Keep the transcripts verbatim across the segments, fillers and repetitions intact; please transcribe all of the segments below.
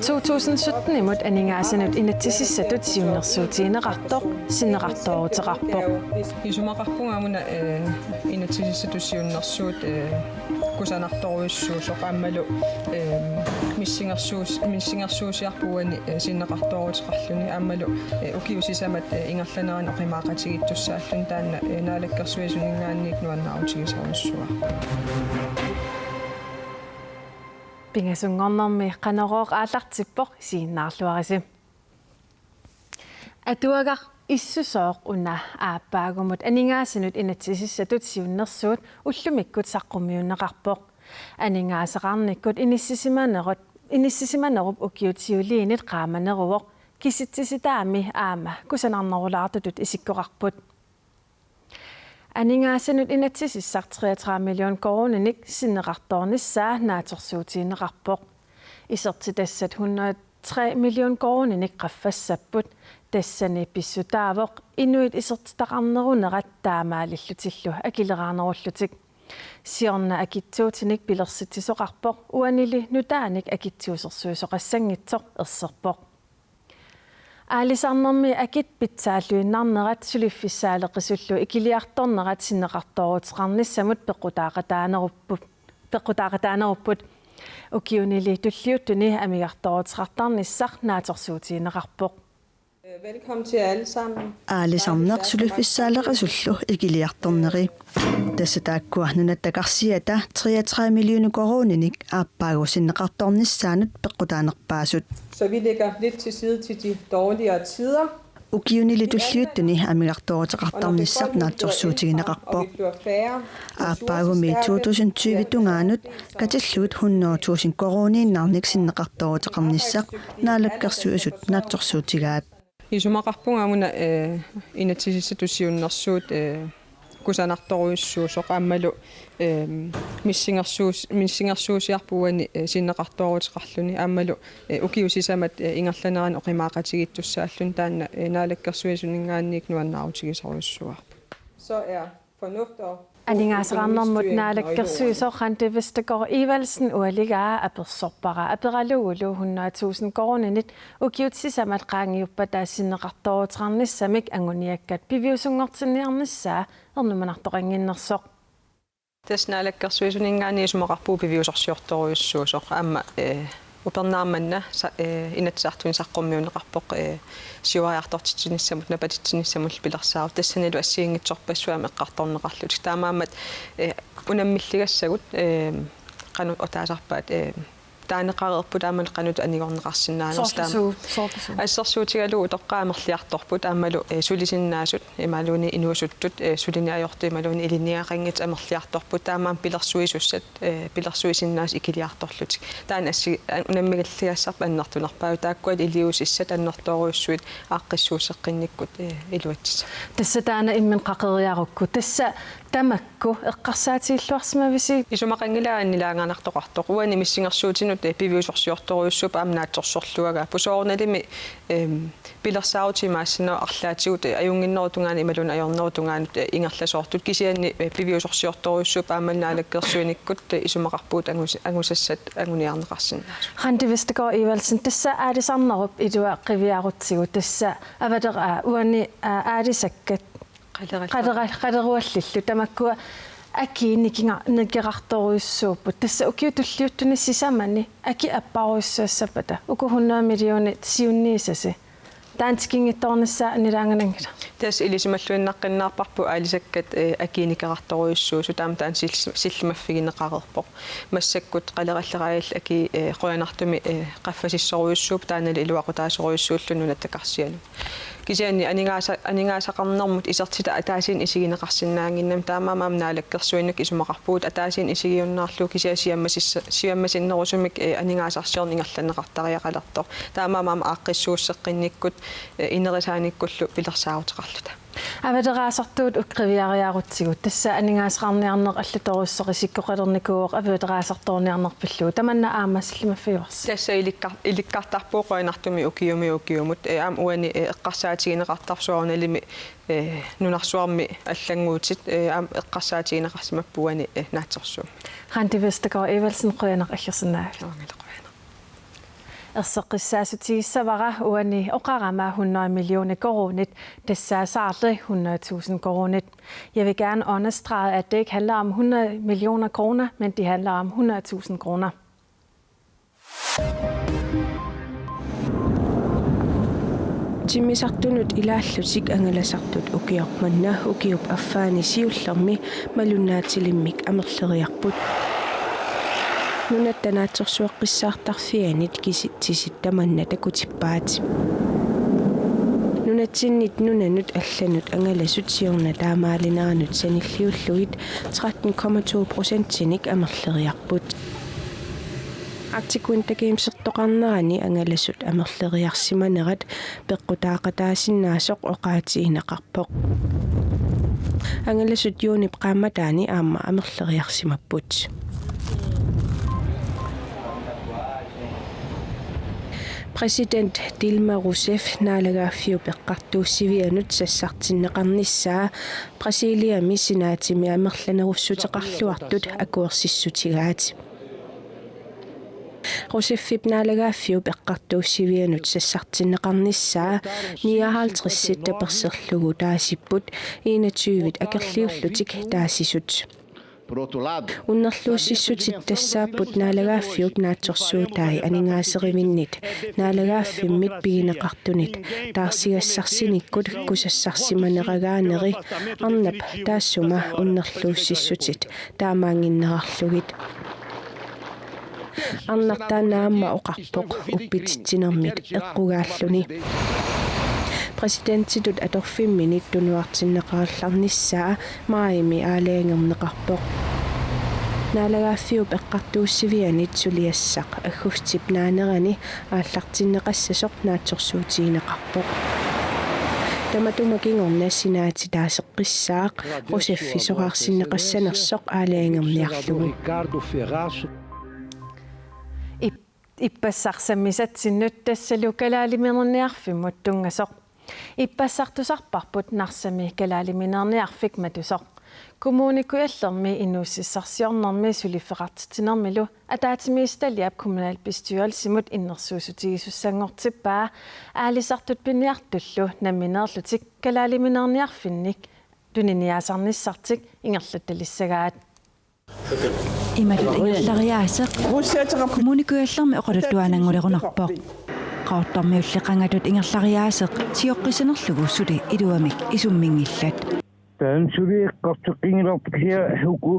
To tusind sytten-imut aningaasanut inatsisissatut siunnersuutigineqartoq sinneqartooruteqarpoq. Isumaqarpunga una, eh, inatsisissatut siunnersuut, eh, kusanartorujussuusoq aammalu, eh, missingersuus-, missingersuusiarput uani, eh, sinneqartooruteqarluni aammalu, eh, ukiut sisamat, eh, ingerlanerani oqimaaqatigiittussaalluni taanna, eh, Naalakkersuisuninngaanniit nuannaarutigisorujussuuara. Pingasunngornermi Qanorooq aallartippoq, isiginnaarluarisi. Atuagaq Issusooq una aappaagumut aningaasanut inatsisissatut siunnersuut ullumikkut saqqummiunneqarpoq. Aningaasaqarnikkut inissisimanerup, inissisimanerup ukiut siuliinit qaamaneruvoq, kisitsisitaami aamma kusanarnerulaartutut isikkoqarput. Aningaasanut inatsisissaq treogtredive million koruuninik sinneqartoornissaa naatsorsuutigineqarpoq. Isertitassat hundrede tre million koruuninik qaffassapput. Tassani pissutaavoq inuit isertitaqarnerunerat taamaalillutillu akileraarnerullutik. Siorna akitsuutinik pilersitsisoqarpoq, uanili nutaanik akitsuusersuisoqassanngitsoq erserpoq. Aalisarnermi akit pitsaalluinnarnerat suliffissaaleqisullu ikiliartornerat sinneqartooruteqarnissamut peqqutaaqataanerupput, peqqutaaqataanerupput. Ukiunili tulliuttuni amigartooruteqartarnissaq naatsorsuutigineqarpoq. Velkommen til alle sammen. Aalisarneq suliffissaaleqisullu ikiliartorneri. Tassa taakkua Nunatta Karsiata treogtredive millioner koruuninik aappaagu sinneqartoornissaanut peqqutaanerpaasut. Så vi lægger lidt til side til de dårligere tider. Ukiunili tulliuttuni amigartooruteqartarnissaq naatsorsuutigineqarpoq. Aappaagumi to tusind tyve tungaanut katillugit hundrede tusind koruuniinnarnik sinneqartooruteqarnissaq Naalakkersuisut naatsorsuutigaat. Isumaqarpunga una, eh, inatsisissatut siunnersuut, eh, kusanartorujussuusoq aammalu, eh, missingersuus-, missingersuusiarput uani, eh, sinneqartooruteqarluni aammalu, eh, ukiut sisamat, eh, ingerlanerani oqimaaqatigiittussaalluni taanna, eh, Naalakkersuisuninngaanniit nuannaarutigisorujussuuarput. Så er fornuft og Aningaasaqarnermut Naalakkersuisoq Randi Vestergaard Evaldsen ualigaa apersorpara aperalugulu hundrede tusind koruuninik ukiut sisamat qaangiuppata sinneqartooruteqarnissamik anguniakkat piviusunngortinniarnissaa ernumanartoqannginnersoq. Tassa Naalakkersuisuninngaanniit isumaqarpugut piviusorsiortorujussuusoq aamma, eh, upernaaq manna sa-, eh, Inatsisartuni saqqummiunneqarpoq, eh, siuariartortitsinissamut, napatitsinissamut pilersaarutit tassanilu assigiinngitsorpassuit aamma eqqartorneqarlutik. Taamaammat, eh, unammilligassagut, eh, qanoq taasarpaat, eh, taaneqareerput aammalu qanoq anigorneqarsinnaanersoq taama. Soorlu suu-, soorlu suu. Assersuutigalugu utoqqaat amerliartorput aammalu, eh, sulisinnaasut imaluunniit inuusuttut, eh, sulineq ajortut imaluunniit ilinniagaqanngitsut amerliartorput taamaammat pilersuisussat, eh, pilersuisinnaasut ikiliartorlutik. Taanna assi-, a-, unammigalligassarput annertunerpaavoq taakkua iliuusissat annertoorujussuit aaqqissuusseqqinnikkut, eh, iluatsissapput. Tassa taanna imminut qaqeriarukku. Tassa tamakku eqqarsaatigilluarsimavisi? Isumaqanngilaq annilaanganartoqartoq. Uani missingersuutinut, eh, piviusorsiortorujussuupput aamma naatsorsorluagaarput. Soorunalimi, em, pilersaarutit imaassinnaavoq arlaatigut, eh, ajunnginnerup tungaanut imaluunniit ajornerup tungaanut, eh, ingerlasoortut kisianni, eh, piviusorsiortorujussuupput aamma Naalakkersuinikkut, eh, isumaqarpugut angus-, angusassat anguniarneqarsinnaasut. Randi Vestergaard Evaldsen, tassa aalisarnerup ilua qiviarutsigu, tassa avalera-, aa, uani, aa, aalisakkat Qalera-, qaleruallillu tamakkua akii nikinga-, nikerartorujussuupput. Tassa ukiut tulliuttuni sisamani akit apparujussuassappata uku hundrede millionit siunniisasi. Taanna tikinngitsoornissaa annilaangananngilaq. Tassa ilisimalluinnaqqinnaarparput aalisakkat, eh, akii nikerartorujussuusut taama taanna sil-, sillimaffigineqareerpoq. Massakkut qaleralleraangat akii, eh, qujanartumik, eh, qaffasissorujussuupput taannalu iluaqutaasorujussuulluni Nunatta Karsianut. Kisianni aningaasa-, aningaasaqarnermut isertitat ataasiinnaq isigineqarsinnaannginnami taamaammat aamma Naalakkersuinikkut isumaqarpugut ataasiinnaq isigiunnaarlugu kisianni siammasissa-, siammasinnerusumik, eh, aningaasarsiorneq ingerlanneqartariaqalertoq. Taamaammat aamma aaqqissuusseqqinnikkut, eh, inerisaanikkullu pilersaaruteqarluta. Avaleraasartuut qiviariarutsigu, tassa aningaasaqarniarneq allatorujussuaq isikkoqalernikuuvoq, avaleraasartoorniarneq pillugu. Tamanna aamma sillimaffigivarsi. Tassa ilikkar-, ilikkartarpugut qujanartumik ukiumi ukiumut. Ee, aamma uani, ee, eqqarsaatigineqartarpoq soorunalimi, ee, nunarsuarmi allannguutit, ee, aamma eqqarsaatigineqarsimappat uani, ee, naatsorsuummik. Randi Vestergaard Evaldsen, qujanaq aggersinnaagavit. Aamma qujanaq. Erseqqissaatigissavara uani oqarama hundrede millioner koruunit, tassaasarli hundrede tusind koruunit. Jeg vil gerne understrege, at det ikke handler om hundrede millioner kroner, men det handler om hundrede tusind kroner. Timmisartunut ilaallutik angalasartut ukioq manna ukiup affaani siullermi malunnaatilimmik amerleriarput. Nunatta naatsorsueqqissaartarfianit kisitsisit tamanna takutippaat. Nunatsinnit nunanut allanut angalasut siorna taamaalineranut sanilliullugit tretten komma to procentinik amerleriarput. Arctic Winter Gamesertoqarnerani angalasut amerleriarsimanerat peqqutaaqataasinnaasoq oqaatigineqarpoq. Angalasut juunip qaammataani aamma amerleriarsimapput. Præsident Dilma Rousseff naalagaaffiup eqqartuussivianut sassartinneqarnissaa Brasiliami senaatimi amerlanerussuteqarluartut akuersissutigaat. Rousseffip naalagaaffiup eqqartuussivianut sassartinneqarnissaa nioghalvtredsit taperserlugu taasipput, enogtyvit akerliullutik taasisut. Unnerluussissutit tassaapput naalagaaffiup naatsorsuutai aningaaserivinnit, naalagaaffimmit pigineqartunit, taarsigassarsinikkut kusassarsimaneragaaneri, arnap taassuma unnerluussissutit taamaannginnerarlugit. Arnaq taanna aamma oqarpoq uppititsinermit eqqugaalluni. Præsidentitut atorfimminit tunuartinneqarallarnissaa maajimi aalajangerneqarpoq. Naalagaaffiup eqqartuussivianit suliassaq aggustip naanerani aallartinneqassasoq naatsorsuutigineqarpoq. Tamatuma kingorna senaati taaseqqissaaq Rousseffi soraarsinneqassanersoq aalajangerniarlugu. Ip-, ippassaq sammisatsinnut tassalu kalaaliminerniarfimmut tunngasoq. Ippassaq tusarparput Narsami kalaaliminerniarfik matusoq. Kommune Kujallermi inuussutissarsiornermi suliffeqartitsinermilu ataatsimiititaliap kommunalbestyrelsimut innersuussutigisussanngortippaa aalisartut piniartullu nammineerlutik kalaaliminerniarfinnik tuniniaasarnissartik ingerlattalissagaat. Imatut ingerlariaaseq Kommune Kujallermi oqaluttuaannanngulerunarpoq. Qaqortormiulli qangatut ingerlariaaseq sioqqissanerlugu suli iluamik isumminngillat. Taanna suli eqqartoqqinngilaq kisianni uku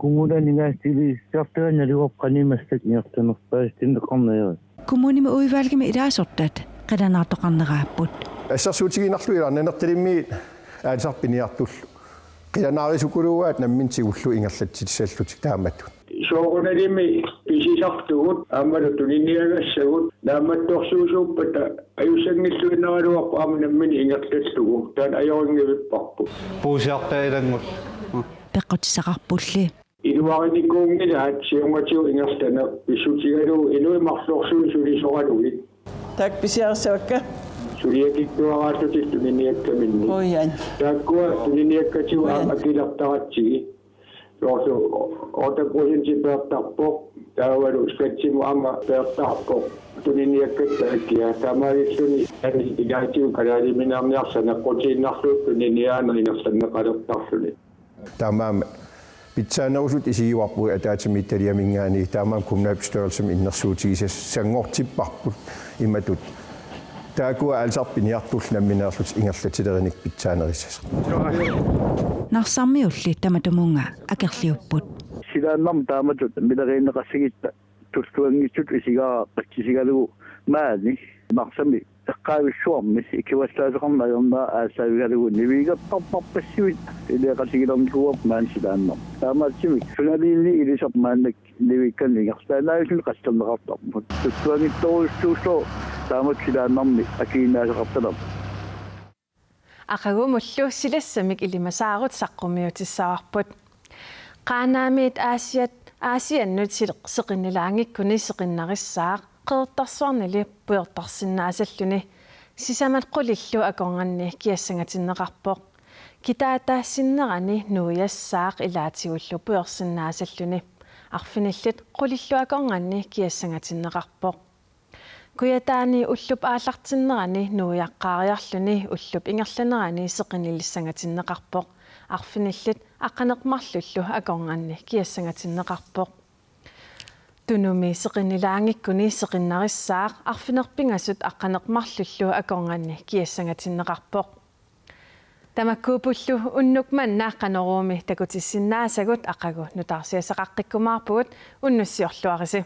kommunip aningaasaliisartagaq naluarput qanoq massakkut ingerlanerpaassutinneqarnerat. Kommunimi udvalgimi ilaasortat qilanaartoqarneraapput. Assersuutigiinnarlugu ilaa Nanortalimmiit aalisartut piniartullu. Qilanaarusukuluugaat namminneq tigullugu ingerlatsissallutik taamatut. Soorunalimi pisisartugut aammalu tuniniagassagut naammattorsuusuuppata ajussanngilluinnaraluarpoq aamma nammineq ingerlallugu taanna ajorinngivippassuuvoq. Puusiartaa ilanngullugu. Peqqutissaqarpulli. Iluarinikuunngilaat siornatigut ingerlaneq pissutigalugu inuit marlorsuit sulisoqalugit. Taakku pisiarissavakka. Suliakitsuaraallutik tuniniakkaminnik. Qujan. Taakkua tuniniakkatigut aamma akilertaratsigit. Soorlu otte procenti peertarpoq, taavalu skattimut aamma peertarpoq. Tuniniakkatta akia taamaalilluni ilaatigut kalaaliminerniarfik saneqqutiinnarlugu tuniniaaneq ingerlanneqalertarluni. Taamaammat pitsaanerusutut isigivarput ataatsimiititaliaminngaanniit, taamaammat kommunalbestyrelsimi innersuutigisassanngortipparput imatut. Taakkua aalisartut piniartullu nammineerlutik ingerlatilerinik pitsaanerissasoq. Narsarmiulli tamatumunnga akerliupput. Silaannarmi taamatut mileriinneqassagitta tulluanngitsutut isigaara qatsisigalugu maani Narsami eqqaavissuarmi ikuassaasoqarneq ajornera aatsaavigalugu niviigertarparpassuit ileqatigilernikuuarput maani silaannarmi. Taamaattumik sunaliinni ilisarput maannakkut niviikkanik ingerlaannavilluni qatserneqartarput. Tulluanngitsorujussuusoq taamatut silaannarmi akiinnaasaqartalerpoq. Aqagumullu silassamik ilimasaarut saqqummiutissavarput. Qaanaamiit Aasiat, Aasiannut sil-, seqinnilaanngikkuni seqinnarissaaq Qeqertarsuarnili pujortarsinnaasalluni. Sisamat qulillu akornanni kiassangatinneqarpoq. Kitaata sinnerani nuiassaaq ilaatigullu pujorsinnaasalluni. Arfinillit qulillu akornanni kiassangatinneqarpoq. Kujataani ullup aallartinnerani nuiaqqaariarluni ullup ingerlanerani seqinnilissangatinneqarpoq. Arfinillit aqqaneq-marlullu akornanni kiassangatinneqarpoq. Tunumi seqinnilaanngikkuni seqinnarissaaq arfineq-pingasut aqqaneq-marlullu akornanni kiassangatinneqarpoq. Tamakkuuppullu unnuk manna Qanoruumi takutissinnaasagut aqagu nutaarsiassaqaqqikkumaarpugut, unnussiorluarisi.